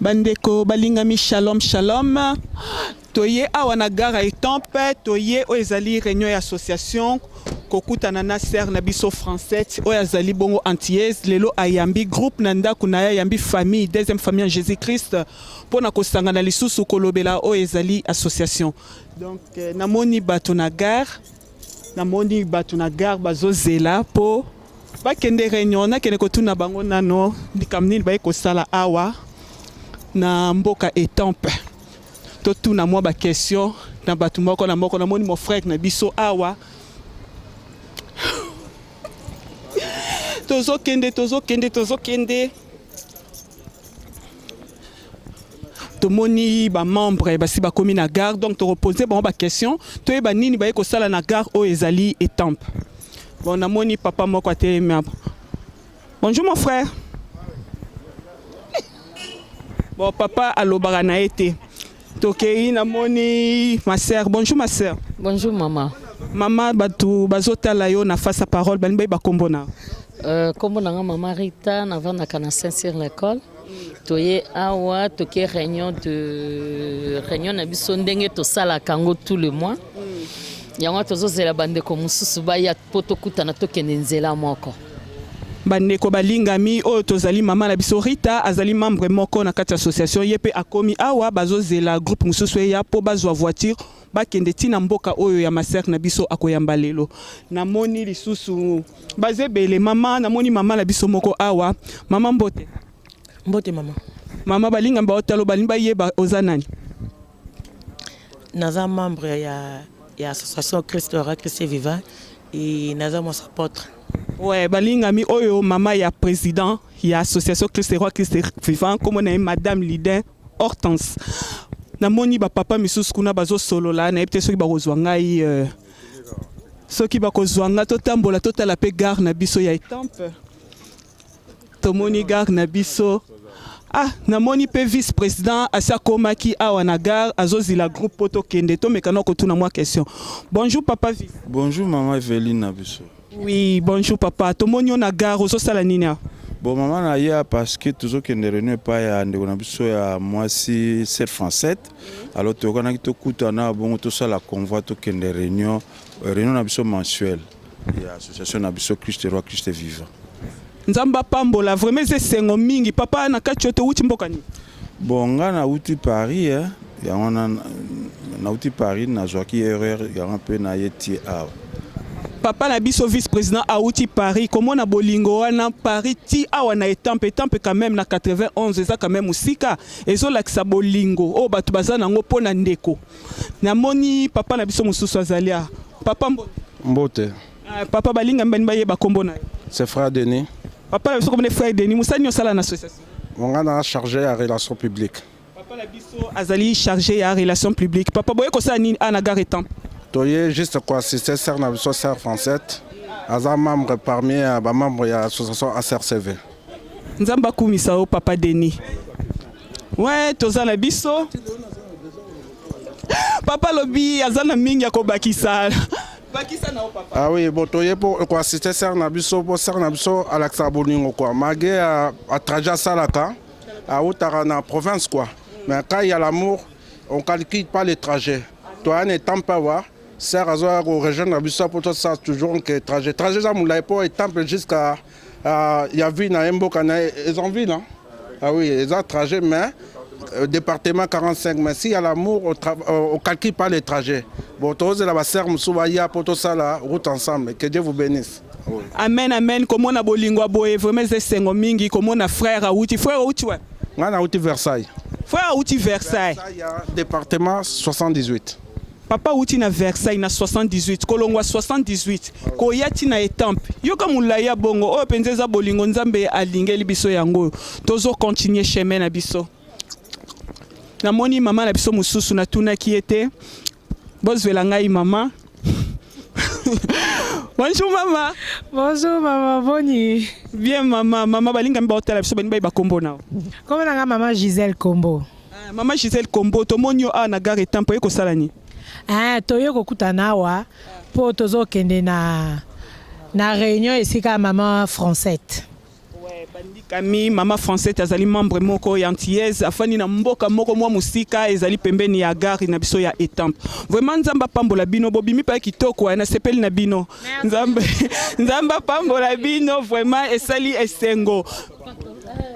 Bandeko balingami shalom shalom toye awa na gare ya Etampe toye oyo ezali reunion ya association kokutana na sœur na biso Francette oyo azali bongo antillaise lelo ayambi groupe na ndako na ye ayambi famille deuxième famille en Jésus Christ mpo na kosangana lisusu kolobela oyo ezali association donc euh, namoni bato na gare namoni bato na gare bazozela mpo Bakende reunion nakende kotuna bango nano likambo nini baye kosala awa na mboka Etampe. Totuna mwa ba question na bato moko na moko. Namoni mon frère na biso awa tozokende tozokende tozokende tomoni ba membre basi bakomi na gare donc tokopose bango ba question toyeba nini baye kosala na gare oyo ezali Etampe. Bon namoni papa moko atelemi awa. Bonjour mon frère. Bon papa alobaka na ye te. Tokei namoni ma sœur. Bonjour ma sœur. Bonjour maman. Mama bato bazotala yo na face à parole balingi bayeba kombo na. Euh, kombo na nga mama Rita navandaka na Saint-Cyr l'école. Toye awa toke réunion de réunion na biso ndenge tosalaka yango tout le mois. Yango tozozela bandeko mosusu baya mpo tokutana tokende nzela moko. Bandeko balingami oyo tozali mama na biso Rita azali membre moko na kati ya association ye mpe akomi awa bazozela groupe mosusu eya mpo bazwa voiture bakende ti na mboka oyo ya ma sœur na biso akoyamba lelo. Namoni lisusu baza ebele mama, namoni mama na biso moko awa. Mama mbote. Mbote mama. Mama balingami baotalo balingi bayeba oza nani? Naza membre ya, ya association Christ le Roi Christ est vivant et naza mwasi apôtre. Ouais, balingami oyo mama ya président ya association Christ le Roi Christ est vivant kombo na ye madame Lidin Hortense. Namoni ba papa misusu kuna bazosolola, nayebi te soki bakozwa ngai euh, soki bakozwa ngai totambola totala pe gare na biso ya Etampe. Tomoni gare na biso. Ah, namoni pe vice président asi akomaki awa na gare azozila groupe po tokende tomeka na kotuna mwa question. Bonjour papa vice. Bonjour maman Eveline na biso. Oui, bonjour papa. Tomoni yo na gare ozosala nini awa? Bon maman na ya parce que tozokende réunion epai ya ndeko na biso ya mwasi sœur Francette. Alors toyokanaki tokutana bongo tosala convoi tokende réunion réunion na biso mensuelle ya association na biso Christ roi Christ vivant. Nzambe apambola vraiment eza esengo mingi papa na kati yo towuti mboka nini? Bon nga nawuti Paris eh, yango wana nawuti Paris nazwaki erreur yango mpe naye tie awa. Papa na biso vice president awuti Paris komona bolingo wana Paris ti awa na Etampe Etampe quand meme na 91 eza quand meme musika ezolakisa bolingo oyo batu baza nango mpo na ndeko namoni papa na biso mosusu azali awa papa mbote. Mbote. Ah, papa balinga mbani bayeba kombo na yo. C'est frère Denis. Papa na biso kombo frère Denis, musala nini osala na association? Nga na chargé ya relation publique. Papa na biso azali chargé ya relation publique. Papa boye kosala nini a na gare Etampe? Toye juste ko assister sœur na biso sœur Francette aza membre parmi ya ba membre ya association ACRCV. Nzambe akumisa yo papa Denis. Ouais, toza na biso. Papa lobi aza na mingi ya kobakisa. Bakisa na yo papa. Ah oui, bon toye po ko assister sœur na biso po sœur na biso alakisaka bolingo quoi. Malgré a, a trajet asalaka awutaka na province quoi. Mais quand il y a l'amour, on calcule pas les trajets. Toya na Etampe awa, sœur azoya ko rejoindre biso po tosala toujours que trajet. Trajet eza molayi po Etampe jusqu'à Ah, ya ville na ye mboka na ye eza en ville hein? Ah oui, eza trajet mais euh, département 45 mais si ya l'amour on, euh, on calcule pas les trajets. Bon tozela ba sœur mosusu baya po tosala route ensemble. Que Dieu vous bénisse. Oui. Amen amen komona bolingo ya boye vraiment eza esengo mingi komona frère awuti frère awuti wapi? Ngai nauti Versailles. Frère awuti Versailles. Versailles ya département 78. Papa awuti na Versailles na 78 kolongwa 78 koya ti na Etampe yoka mulayi ya bongo oyo penza eza bolingo Nzambe alingeli biso yango oyo tozo continuer chemin na biso namoni mama na biso mosusu natunaki ye te bozwela ngai mama Bonjour maman. Bonjour maman, boni. Bien maman, maman balingami baotala biso balingi bayeba kombo na. Kombo na nga maman Gisèle Kombo. Ah, Mama Gisèle Kombo, tomoni yo awa na gare Etampe, oye kosala nini? Ah, toye kokutana awa mpo tozokende na na réunion esika ya mama Francette. Ouais, Kami mama Francette azali membre moko ya antillaise, afandi na mboka moko mwa mosika, ezali pembeni ya gare na biso ya Etampe. Vraiment Nzambe apambola bino, bobimi pa kitoko, nasepeli na bino. Nzambe Nzambe apambola bino, vraiment esali esengo.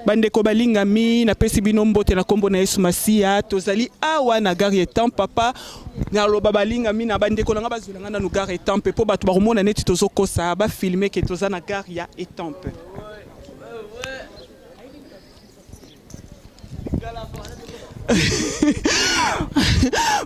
Bandeko balingami, napesi bino mbote na nkombo na Yesu Masiya. Tozali awa na gare Etampe. Papa, naloba balingami na bandeko na nga bazwela nga nanu gare Etampe mpo bato bakomona neti tozokosa, bafilme ke toza na gare ya Etampe.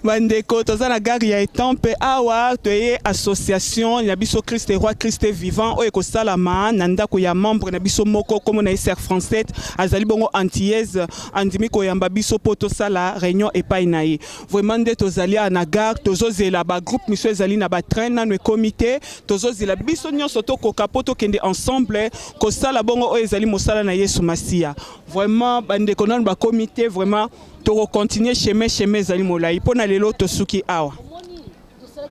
Bandeko, toza na gare ya Etampe awa. Toye association na biso Christ Roi, Christ Vivant, oyo ekosalama na ndako ya membre na biso moko, kombo na ye Sœur Francette, azali bongo antillaise. Andimi koyamba biso mpo tosala réunion epai na ye. Vraiment nde tozali awa na gare, tozozela bagroupe miso ezali na batrain, nano ekomi te. Tozozela biso nyonso tokoka mpo tokende ensemble kosala bongo oyo ezali mosala na Yesu Masiya. Vraiment bandeko, nano bakomi te. Vraiment tokocontinue chemin, chemin ezali molai. Mpo na lelo tosuki awa.